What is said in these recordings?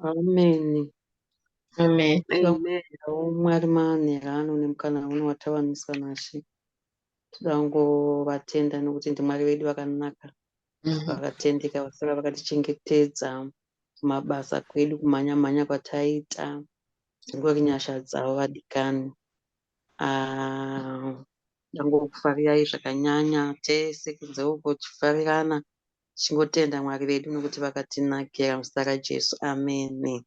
Amen. Amen. Amen. Mwari manheru ano nemukana uno watawaniswa naShe. Toda kungovatenda nokuti ndiMwari vedu vakanaka, vakatendeka, vasara vakatichengetedza kumabasa kwedu, kumhanya mhanya kwataita. Dzingori nyasha dzavo vadikani. Ah, ndangokufarirai zvakanyanya tese kunze uko tichifarirana tichingotenda Mwari vedu nokuti vakatinakira muzita raJesu. Amen.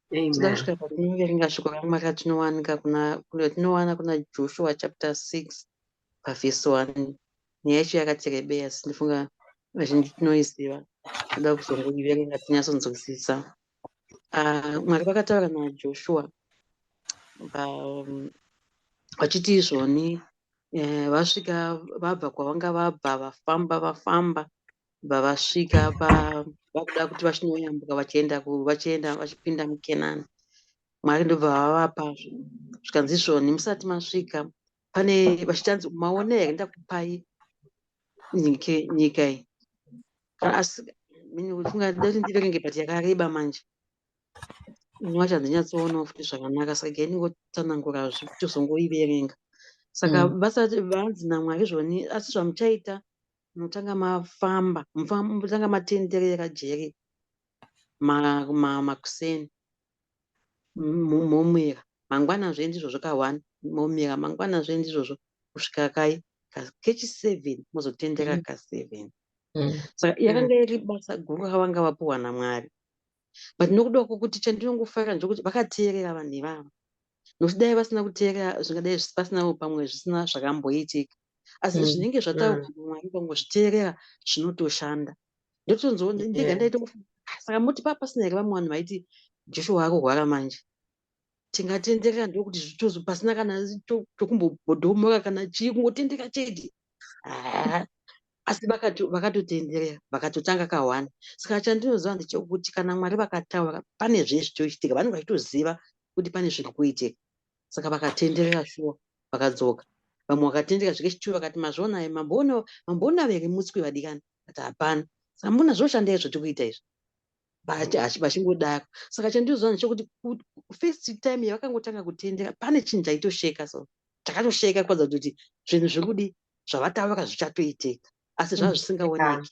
Toda Amen. kusvika patinoverenga shoko raMwari ratinowanika kuna ratinowana kuna Joshua chapter 6 pavhesi 1. Nyaya yacho yakati rebei asi ndifunga vazhinji tinoiziva. Toda kuzongoiverenga tinyatsonzwisisa. Ah, Mwari vakataura naJoshua vachiti izvoni vasvika vabva kwavanga vabva, vafamba vafamba, bva vasvika vakuda kuti vachinoyambuka vachienda vachienda vachipinda muKenani. Mwari ndobva vavapa, zvikanzi izvoni musati masvika pane vachitanzi maona here ndakupai nyika iyi. Asi funga ndati ndiverenge, but yakareba manje. Ini wacho handinyatsooonawo futi zvakanaka, saka regai ndingotsanangura tozongoiverenga. Saka vasati vanzi naMwari zvoni, asi zvamuchaita, munotanga mafamba, munotanga matenderera Jeriko makuseni, momira, mangwanazve ndizvozvo ka1, momira, mangwanazve ndizvozvo, kusvika kai kechi7 mozotendera ka7. Saka yakanga iri basa guru ravanga vapiwa naMwari, but nokuda kwokuti chandinongofarira ndechekuti vakateerera vanhu ivava, nokuti dai vasina kuteerera zvingadai pasinawo pamwe zvisina zvakamboitika. Asi zvinenge zvataurwa naMwari, ukangozviteerera zvinotoshanda. Ndotonzwa ndega ndaita kufunga, "Ah, saka muti pa pasina here vamwe vanhu vaiti Joshua akurwara manje, tingatenderera ndokuti zvitozo pasina kana chokumbobhodhomora kana chii, kungotendera chete?" Ah, asi vakatotenderera, vakatotanga ka1. Saka chandinoziva ndechekuti kana Mwari vakataura, pane zvee zvitoitika, vanenge vachitoziva kuti pane zviri kuitika. Saka vakatenderera shuwa, vakadzoka. Vamwe vakatendera zvikechi2, vakati, "Mazviona here? Mamboona, mamboona here mutswi vadikani?" Kati hapana. Saka mbona zvoshanda izvo tikuita izvi. Vachingodaro. Saka chandinoziva ndechekuti first time yavakangotanga kutendera, pane chinhu chaitosheka, so chakatosheka kuratidza kuti zvinhu zviri kudi zvavataura zvichatoitika, asi zvava zvisingaoneki.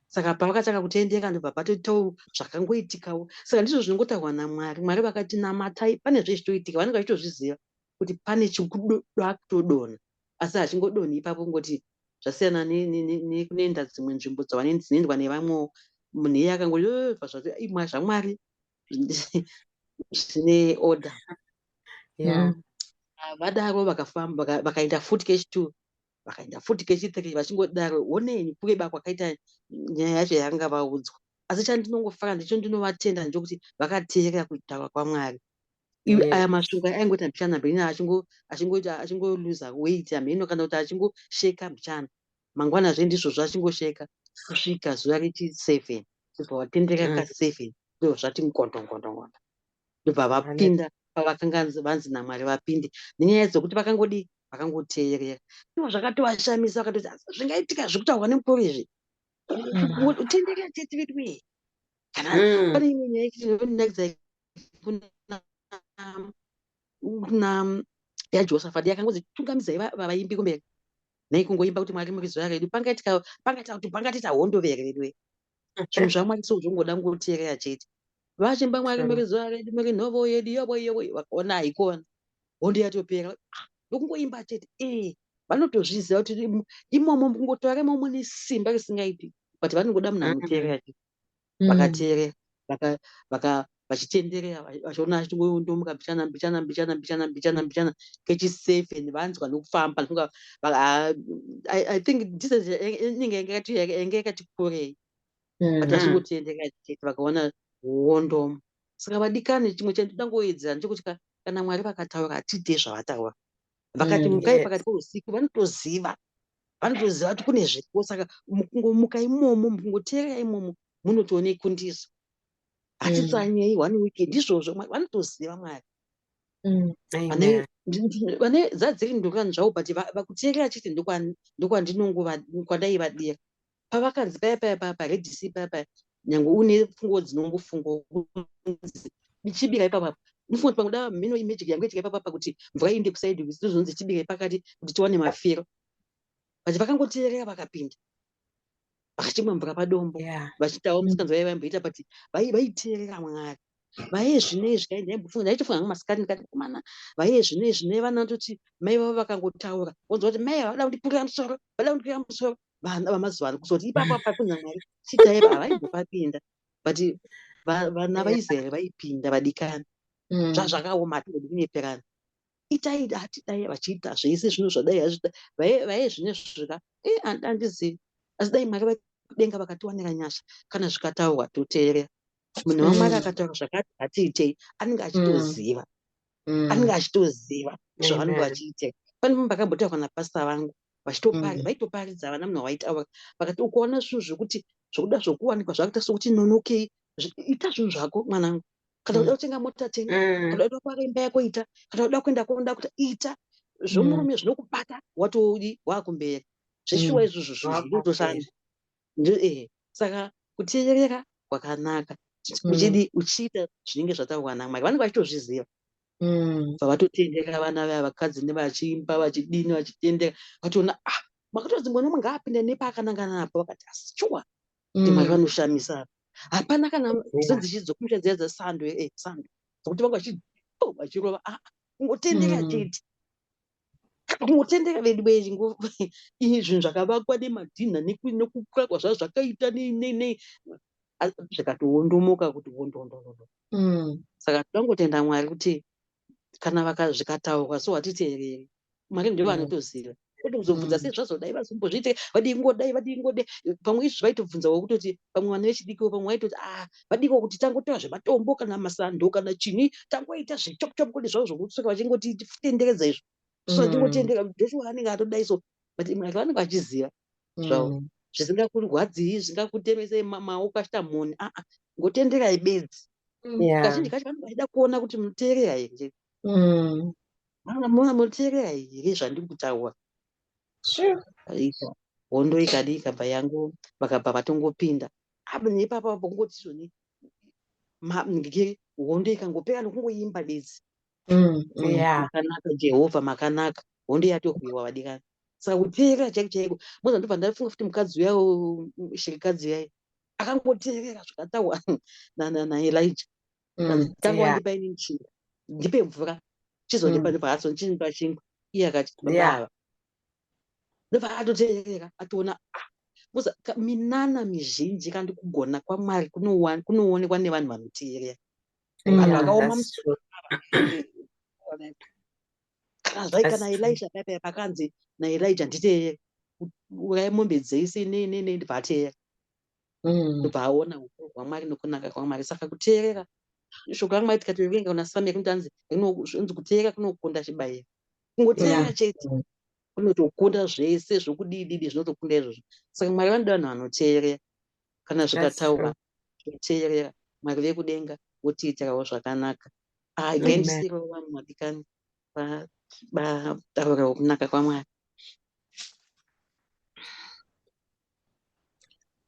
Saka pavakatanga kutendera, ndobva patoitawo zvakangoitikawo. Saka ndizvo zvinongotaurwa naMwari. Mwari vakati namatai, pane zvezvitoitika, vanenge vachitozviziva kuti pane chikuda kutodonha, asi hachingodonhi ipapo. Kungoti zvasiyana nekunoenda dzimwe nzvimbo dzinoendwa nevamwewo. Munhu iye akangoti zvati imwa zvaMwari zvine order. Vadaro vakafamba, vakaenda futi kechi2, vakaenda futi kechi3, vachingodaro. Onei kureba kwakaita nyaya yacho yavanga vaudzwa. Asi chandinongofara ndicho ndinovatenda ndechekuti vakateerera kutaura kwaMwari. Aya masvingo aingoita mbichana mbichana, achingoita achingoluza weight hameno, kana kuti achingosheka mbichana, mangwanazve ndizvozvo, achingosheka kusvika zuva rechi7. Ndobva vatendera ka7, ndobva zvati ngondo ngondo ngondo, ndobva vapinda pavakanga vanzi naMwari vapinde, nenyaya dzokuti vakangodi vakangoteerera. Ivo zvakatovashamisa, vakatoti, "Asi zvingaitika zviri kutaurwa nemukuru izvi? Tenderera chete vedu wee." Kana pane imwe nyaya inonakidza kuna yaJosafati, yakangozi tungamidzai vaimbi kumberi, nei kungoimba kuti Mwari muri zuva redu, pangaitika pangaita kuti pangatiita hondo vere vedu wee. Zvinhu zvaMwari so zvongoda kungoteerera chete. Vachimba, "Mwari muri zuva redu, muri nhovo yedu, yobo yobo," vakaona haikona, hondo yatopera. Ah, ndokungoimba chete. Vanotozviziva kuti imomo kungotaura imomo mune simba risingaiti, but vanongoda munhu anoteerera chete. Vakateerera, vachitenderera, vachiona achingondomuka mbichana mbichana mbichana mbichana mbichana mbichana. Kechi7 vanzwa nokufamba. Ndifunga I think distance inenge yange yakati kurei, but vachingotenderera chete, vakaona hondo. Saka vadikani, chimwe chandinoda kungoedzera ndechekuti kana Mwari vakataura, hatiite zvavataura. Vakati mukai pakati peusiku, vanotoziva kuti kune zviriko. Saka mukungomuka imomo, mukungoteerera imomo, munotoone kundiso. Hatitsanyei one week, ndizvozvo. Mwari vanotoziva, Mwari Amen. vane dzadziri ndurani zvavo, but vakuteerera chete ndokwandinongova kwandaivadira. Pavakanzi paya paya paRed Sea paya paya. Nyange une pfungwa dzinongofunga kunzi chibika ipapa, unofunga kuti pangoda mhino imagic yangoitika ipapa kuti mvura iende kuside, ndozvinonzi chibika pakati kuti tiwane mafiro. But vakangoteerera, vakapinda, vakachimwa mvura padombo, vachiitawo musikanzwa yavaimboita, but vaiteerera Mwari. Vaye zvinezvi kai, ndaimbofunga, ndaitofunga hangu masikati, ndikati komana, vaye zvinezvi nevana toti mai vavo vakangotaura, wonzwa kuti mai vada kundipurira musoro, vada kundipurira musoro. Vana vamazuva ano kuzoti ipapo pakunza Mwari chiitaipa, havaimbopapinda. But vana vaIsraeri vaipinda, vadikani. Zvazvakaoma, hatingodi kunyeperana. Itai, hatidai, vachiita zvese zvino zvadai hazvida. Vaye zvinezvi ka, handizivi, asi dai Mwari vekudenga vakatiwanira nyasha. Kana zvikataurwa, toteerera. Munhu waMwari akataura zvakati, hatiitei, anenge achitoziva, anenge achitoziva zvavanenge vachiita. Pane pamwe pakambotaurwa napastor vangu, vaitoparidza vana, munhu waitaura vakati, ukaona zvinhu zvekuti zvokuda zvokuwanikwa zvakuita sokuti nonokei, ita zvinhu zvako, mwanangu. Kana uda kutenga mota, tenga. Kana uda kuaka imba yako, ita. Kana uda kuenda kwaunoda kuita, ita. Zvomurume zvinokubata watodi wakumberi zveshuwa. Izvozvo zvinhu zvinotoshanda. Saka kuteerera kwakanaka, uchidi uchiita zvinenge zvataurwa naMwari, vanenge vachitozviziva. Vavatotendera vana vaya, vakadzi nevachiimba, vachidini, vachitendera, vatoona, ah, makatodzi mwana umwe ngaapinde nepaakanangana napo. Vakati asi shuwa kuti Mwari vanoshamisa. Hapana kana sedzechi dzokumusha dziya dzesando, sando dzokuti vanga vachirova, ah, kungotendera chete, kungotendera vedu. Zvinhu zvakavakwa nemadhinha nekukura kwazvazvo zvakaita nei, zvikatoondomoka kuti wondondondo. Saka tinongotenda Mwari kuti kana zvikataurwa so, hatiteereri. Mwari ndivo vanotoziva, kwete kuzobvunza sei zvazodai, vazombozviite, vadii ngodai, vadii ngodai. Pamwe izvi vaitobvunzawo kutoti pamwe vana vechidikiwo, pamwe vaitoti, ah, vadiko kuti tangotora zvematombo kana masando kana chini, tangoita zvechop chop, kuti zvavo zvokusvika vachingoti tenderedza izvo so, tingotendera Joshua anenge atodai so. But Mwari vanenge vachiziva zvavo, zvisingakurwadzii, zvisingakutemesei maoko achita mhoni. Aa, ngotenderai bedzi. Kazhinji kacho vanenge vachida kuona kuti munoteerera here. Munoteerera here zvandiri kutaura? Hondo ikadi ikabva yango, vakabva vatongopinda apa neipapa apo, kungoti zvoni hondo ikangopera nokungoimba bedzi, "Makanaka Jehovha, makanaka," hondo yatorwiwa, vadikani. Saka kuteerera chaiko chaiko, moza ndobva ndafunga futi mukadzi uya, shirikadzi uyai, akangoteerera zvakataurwa naElija. "Tanga wandipa inini chingwa, ndipe mvura, chizondipa." Ndobva azondipa chingwa. Iye akati, "Baba ava." Ndobva atoteerera, atoona, ah, minana mizhinji kandi kugona kwaMwari kunoonekwa nevanhu vanoteerera, vanhu vakaoma. Kana zvai kana Elisha paipai pakanzi naElija, "Nditeere, urai mombe dzese nei nei nei," ndobva ateera, ndobva aona ukuru hwaMwari nokunaka kwaMwari. Saka kuteerera shoko raMwari, tikatoverenga kuna Samuel, kunotanzi zvinonzi kuteerera kunokunda chibayiro. Kungoteerera chete kunotokunda zvese zvokudii didi, zvinotokunda izvozvo. Saka Mwari vanoda vanhu vanoteerera. Kana zvikataurwa, toteerera. Mwari vekudenga votiitirawo zvakanaka. Agendisirawo vamwe madikani vataurawo kunaka kwaMwari.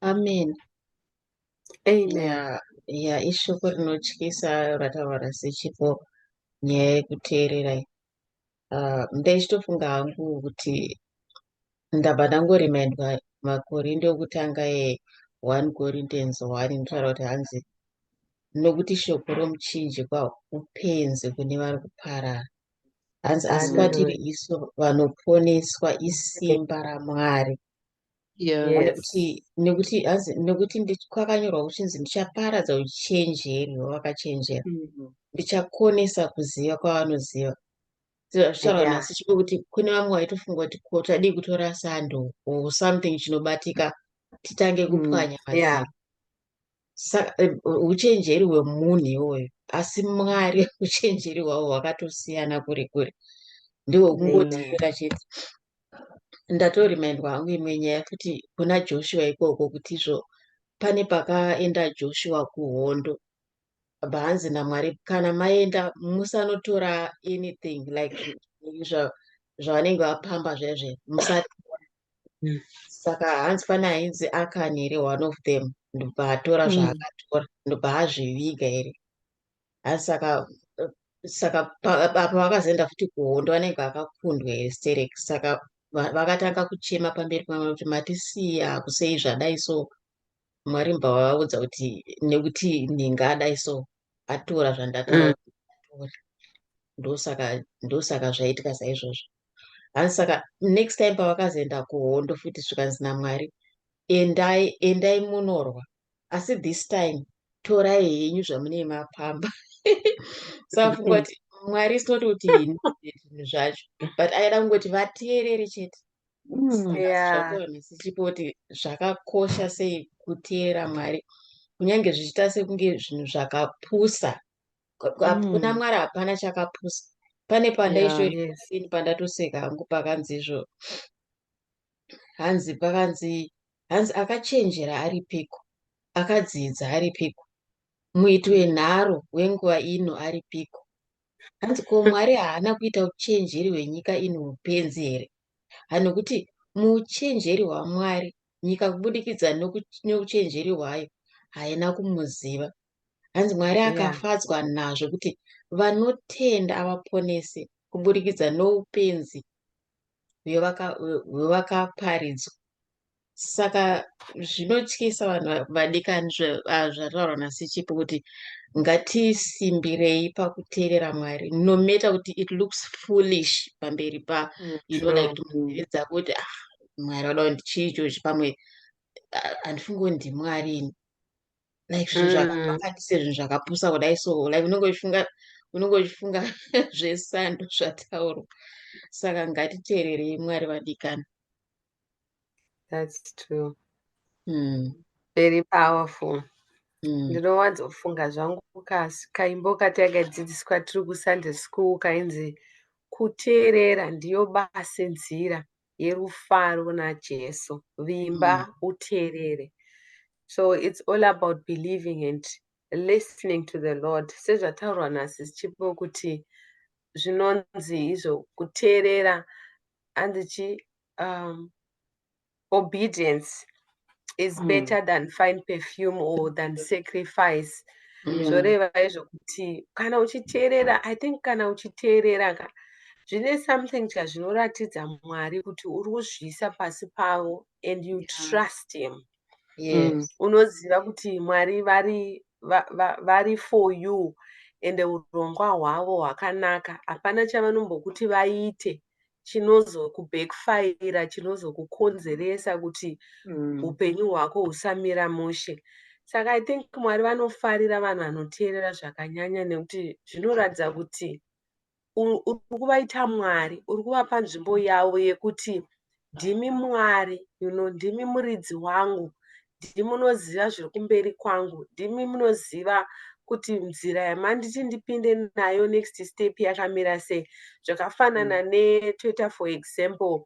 Amen. Amen. Ya, ishoko rinotyisa rataura sechipo, nyaya yekuteerera. Ndaichitofunga hangu kuti ndabva ndangoremindwa Makorinde okutanga, e1 Corinthians 1, inotaura kuti hanzi, "Nokuti shoko romuchinjikwa upenzi kune vari kuparara," hanzi, "asi kwatiri isu vanoponeswa isimba raMwari." Nekuti hanzi, nekuti kwakanyorwa kuchinzi, "Ndichaparadza uchenjeri hwevakachenjera, ndichakonesa kuziva kwavanoziva." Zvitaurwa nhasi chipo kuti kune vamwe vaitofunga kuti, ko tadii kutora sando or something chinobatika, titange kupwanya madziro? Uchenjeri hwemunhu iwoyo, asi Mwari uchenjeri hwavo hwakatosiyana kure kure, ndihwekungotera chete. Ndatorimindwa hangu imwe nyaya futi kuna Joshua ikoko, kuti izvo pane pakaenda Joshua kuhondo, bva hanzi naMwari, "Kana maenda, musanotora anything like zvavanenge vapamba zvezve, musatora." Saka hanzi pane ainzi Akani here, one of them. Ndobva atora zvaakatora, ndobva azviviga here. Asi saka apa vakazoenda futi kuhondo, vanenge vakakundwa here stereki. Saka vakatanga kuchema pamberi paMwari kuti, "Matisiya kusei, zvadai so?" Mwari mubva vavaudza kuti nekuti nhinga adai so, atora zvandataura kuti atore, ndosaka zvaitika saizvozvo. Hanzi saka next time pavakazoenda kuhondo futi, zvikanzi naMwari, "Endai, endai munorwa, asi this time torai henyu zvamunee mapamba." Saka funga kuti Mwari is not kuti he needed zvinhu zvacho, but aida kungoti vateerere chete. Saka zvataura nesichipo kuti zvakakosha sei kuteerera Mwari, kunyange zvichiita sekunge zvinhu zvakapusa. Kuna Mwari hapana chakapusa. Pane pandaishoini pandatoseka hangu, pakanzi izvo, hanzi pakanzi, hanzi, "Akachenjera aripiko? Akadzidza aripiko? Muiti wenharo wenguva ino aripiko?" Hanzi, "Ko Mwari haana kuita uchenjeri hwenyika ino upenzi here?" Nokuti muuchenjeri hwaMwari, nyika kubudikidza neuchenjeri hwayo haina kumuziva. Hanzi Mwari akafadzwa nazvo kuti vanotenda avaponese kubudikidza noupenzi hwevakaparidzwa. Saka zvinotyisa, vanhu vadikani, zvataurwa nasichipo kuti ngatisimbirei pakuteerera Mwari, no matter kuti it looks foolish pamberi pa like kuti munzeve dzako kuti, "Ah, Mwari vada kuti chii ichochi?" Pamwe handifungi kuti ndiMwari ini, like zvinhu zvakati sezvinhu zvakapusa kudai so, like unenge uchifunga zvesando zvataurwa. Saka ngatiteererei Mwari, vadikani. That's true. Very powerful. Ndinowanzofunga zvangu kaimbo katakadzidziswa tiri kuSunday school kainzi, "Kuteerera ndiyo basi nzira yerufaro naJesu. Vimba uteerere." So it's all about believing and listening to the Lord. Sezvataurwa nhasi Chipo kuti zvinonzi izvo kuteerera, handichi obedience is better than fine perfume or than sacrifice. Zvoreva izvo kuti kana uchiteerera, I think kana uchiteerera ka, zvine something chazvinoratidza Mwari kuti uri kuzviisa pasi pavo and you trust him. Unoziva kuti Mwari vari for you, ende urongwa hwavo hwakanaka. Hapana chavanombokuti vaite chinozokubackfire, chinozokukonzeresa kuti upenyu hwako husamira mushe. Saka I think Mwari vanofarira vanhu vanoteerera zvakanyanya, nekuti zvinoratidza kuti uri kuvaita Mwari, uri kuvapa nzvimbo yavo yekuti ndimi Mwari, ndimi muridzi wangu, ndimi munoziva zviri kumberi kwangu, ndimi munoziva kuti nzira yamanditi ndipinde nayo next step yakamira sei. Zvakafanana netoita, for example,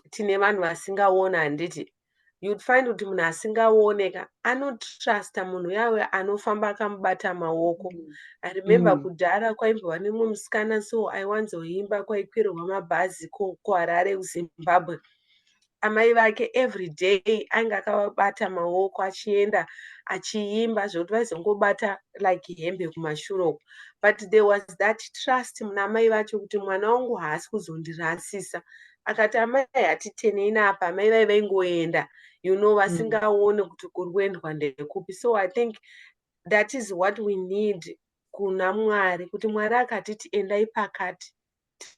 tine vanhu vasingaoni, handiti? You'd find kuti munhu asingaoneka anotrusta munhu uyawe anofamba akamubata maoko. I remember kudhara kwaimbova nemumwe musikana so, aiwanzoimba kwaikwirwa mabhazi kuHarare, kuZimbabwe. Amai vake every day ainge akavabata maoko achienda achiimba, zvokuti vaizongobata like hembe kumashure uko, but there was that trust muna mai vacho kuti mwana wangu haasi kuzondirasisa. Akati, "Amai, hatitenei napa." Amai vai vaingoenda, vasingaoni kuti kuri kuendwa ndekupi. So I think that is what we need kuna Mwari, kuti Mwari akatiti endai pakati,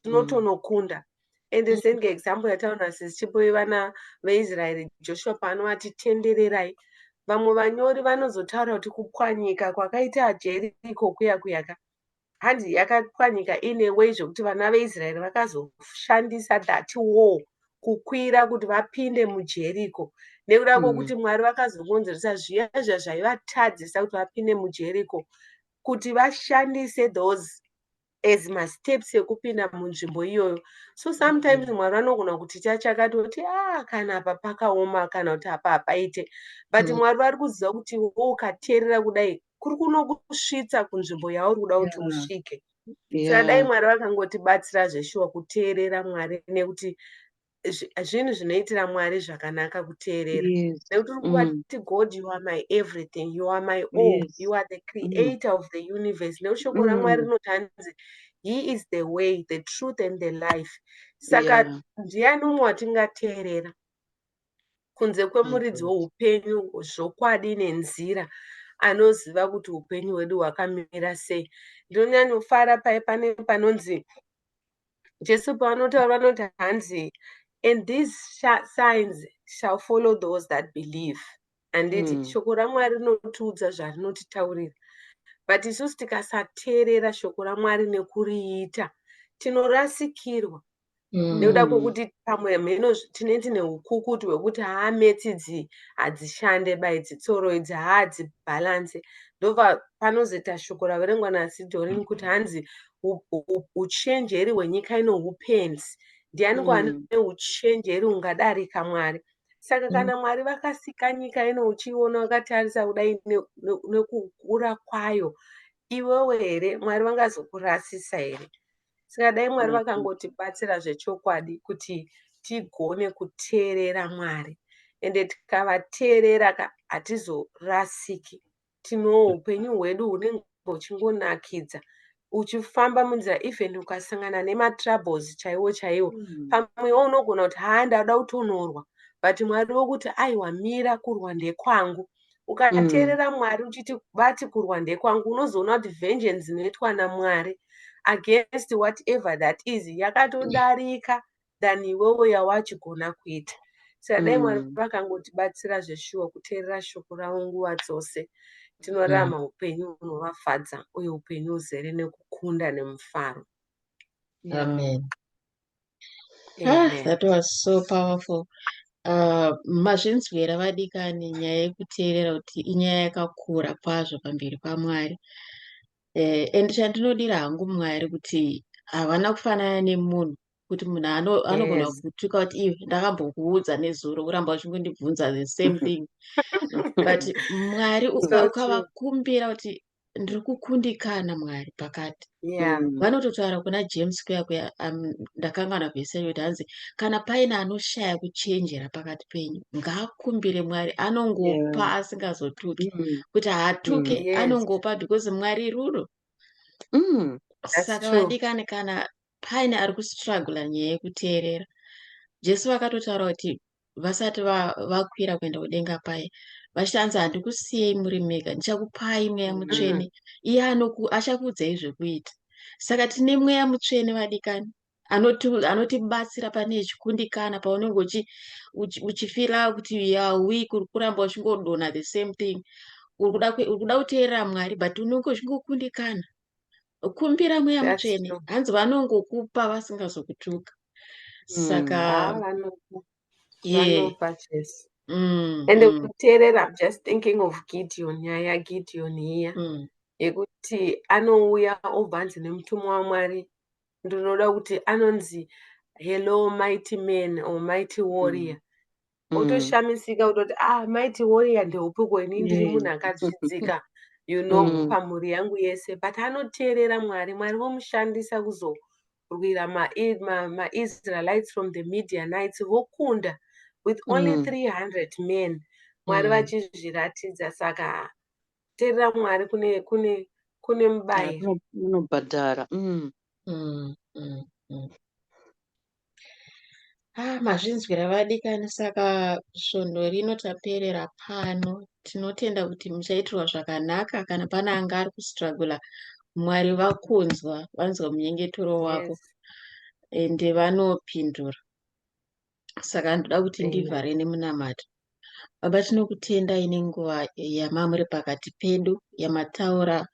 tinotonokunda. Ende senge example yataona sesichipo yevana veIsraeri, Joshua paanovati tendererai, vamwe vanyori vanozotaura kuti kupwanyika kwakaita Jeriko kuya kuyaka, hanzi yakapwanyika in a way zvokuti vana veIsraeri vakazoshandisa that wall kukwira kuti vapinde muJeriko, nekuda kwokuti Mwari vakazokonzeresa zviya zviya zvaivatadzisa kuti vapinde muJeriko, kuti vashandise those as masteps ekupinda munzvimbo iyoyo. So sometimes Mwari vanogona kuti chachakatoti, a kana apa pakaoma, kana kuti apa hapaite, but Mwari vari kuziva kuti wo ukateerera kudai, kuri kunokusvitsa kunzvimbo yauri kuda kuti usvike. Saka dai Mwari vakangotibatsira zveshuwa kuteerera Mwari, nekuti Zvinhu zvinoitira Mwari zvakanaka kuteerera, nekuti uri kuvati, "God, you are my everything, you are my all, you are the creator of the universe," nekuti shoko raMwari rinoti hanzi, "He is the way, the truth and the life." Saka ndiani umwe watingateerera kunze kwemuridzi weupenyu, zvokwadi nenzira, anoziva kuti upenyu hwedu hwakamira sei? Ndinonyanyofara pai pane panonzi Jesu paanotaura, vanoti hanzi, "And these signs shall follow those that believe." Handiti shoko raMwari rinotiudza zvarinotitaurira? But isusu tikasateerera shoko raMwari nekuriita, tinorasikirwa nekuda kwokuti pamwe mheno tine ukukutu hwekuti haa, maths idzi hadzishande ba, idzi tsoro idzi hadzibhalanse. Ndobva panozoita shoko raverengwa naSidorini kuti hanzi uchenjeri hwenyika ino upenzi. Ndiani ane uchenjeri hungadarika Mwari? Saka kana Mwari vakasika nyika ino, uchiona wakatarisa kudai nekukura kwayo, iwewe here Mwari vangazokurasisa here? Saka dai Mwari vakangotibatsira zvechokwadi kuti tigone kuteerera Mwari. Ende tikavateerera ka, hatizorasiki. Tino upenyu hwedu hunenge huchingonakidza, uchifamba munzira. Even ukasangana nematroubles chaiwo chaiwo, pamwewo unogona kuti, "Haa, ndada kutonorwa," but Mwari wokuti, "Aiwa, mira, kurwa ndekwangu." Ukateerera Mwari uchiti vati kurwa ndekwangu, unozoona kuti vengeance inoitwa naMwari against whatever that is yakatodarika than iwewe yawachigona kuita. Saka dai Mwari vakangotibatsira zveshuwa kuteerera shoko ravo nguva dzose, tinorarama upenyu hunovafadza uye upenyu huzere nekukunda nemufaro. Amen. Ah, Amen. that was so powerful. Mazvinzwera vadikani, nyaya yekuteerera kuti inyaya yakakura kwazvo pamberi paMwari. And chandinodira hangu Mwari kuti havana kufanana nemunhu, kuti munhu anogona kutuka kuti, "Iwe, ndakambokuudza nezuro, kuramba uchingondibvunza the same thing." But Mwari So true. ukavakumbira kuti, "Ndiri kukundikana, Mwari, pakati," vanototaura kuna James kuya kuya, ndakanganwa vhesi yacho, kuti hanzi, "Kana paine anoshaya kuchenjera pakati penyu, ngaakumbire Mwari, anongopa asingazotuki." Kuti haatuke, anongopa because Mwari rudo. That's Saka true. vadikani, kana paine ari kustrugula nyaya yekuteerera, Jesu vakatotaura kuti vasati vakwira kuenda kudenga paye, vachiti, "Handikusiyei muri mega, ndichakupai Mweya Mutsvene, iye achakuudzai zvekuita." Saka tine Mweya Mutsvene, vadikani, anotibatsira pane ichikundikana, paunenge uchifeela kuti you are weak, uri kuramba uchingodonha the same thing, uri kuda kuteerera Mwari but unenge uchingokundikana, kumbira Mweya That's Mutsvene. true. Hanzi vanongokupa vasingazokutuka. Saka Ah, vanopa Jesu. Ende kuteerera, I'm just thinking of Gideon, nyaya yaGideon iya yekuti anouya obva anzi nemutumwa waMwari, ndinoda kuti anonzi, "Hello, mighty man or mighty warrior." Otoshamisika kutoti, "Ah, mighty warrior ndeupiko? Ini ndiri munhu akazvidzika pamhuri yangu yese." But anoteerera Mwari, Mwari vomushandisa kuzorwira maIsraelites from the Midianites, vokunda with only 300 men, Mwari vachizviratidza. Saka teerera Mwari kune mubayiro. Unobhadhara. Ah, mazvinzwira vadikani. Saka svondo rino taperera pano. Tinotenda kuti muchaitirwa zvakanaka. Kana pane anga ari kustrugula, Mwari vakunzwa, vanzwa munyengetero wako, ende vanopindura. Saka ndoda kuti Amen. ndivhare nemunamato. Baba, tinokutendai nenguva yamamuri pakati pedu, yamataura,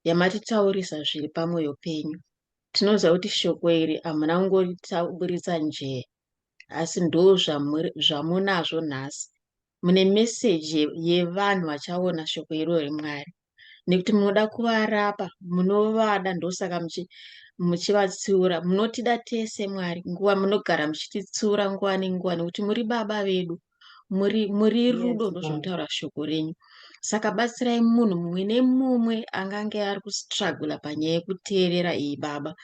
yamatitaurisa zviri pamwoyo penyu. Tinoziva kuti shoko iri hamuna kungoriburitsa njee, asi ndo zvamunazvo nhasi. Mune meseji yevanhu vachaona shoko irori, Mwari, nekuti munoda kuvarapa, munovada, ndosaka muchivatsiura. Munotida tese, Mwari, nguva munogara muchititsiura nguva nenguva, nekuti muri Baba vedu. Muri rudo, Yes, Lord. ndozvinotaura shoko renyu. Saka batsirai munhu mumwe nemumwe angange ari kustruggle panyaya yekuteerera iyi, Baba.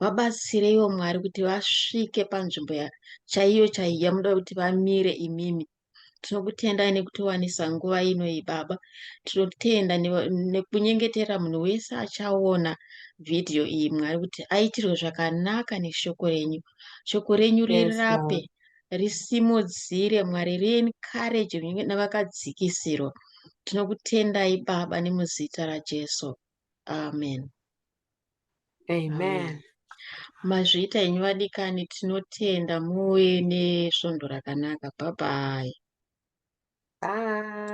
Vabatsireiwo, Mwari, kuti vasvike panzvimbo chaiyo chaiyo yamunoda kuti vamire imimi. Tinokutendai nekutiwanisa nguva ino iyi, Baba. Tinotenda nekunyengetera munhu wese achaona vhidhiyo iyi, Mwari, kuti aitirwe zvakanaka neshoko renyu. Shoko renyu Yes, rirape, Lord. risimudzire, Mwari, riencourage navakadzikisirwa. Tinokutendai, Baba, nemuzita raJesu. Amen. Amen. Mazviita henyu, vadikani. Tinotenda, muve nesvondo rakanaka. Bye bye. Bye.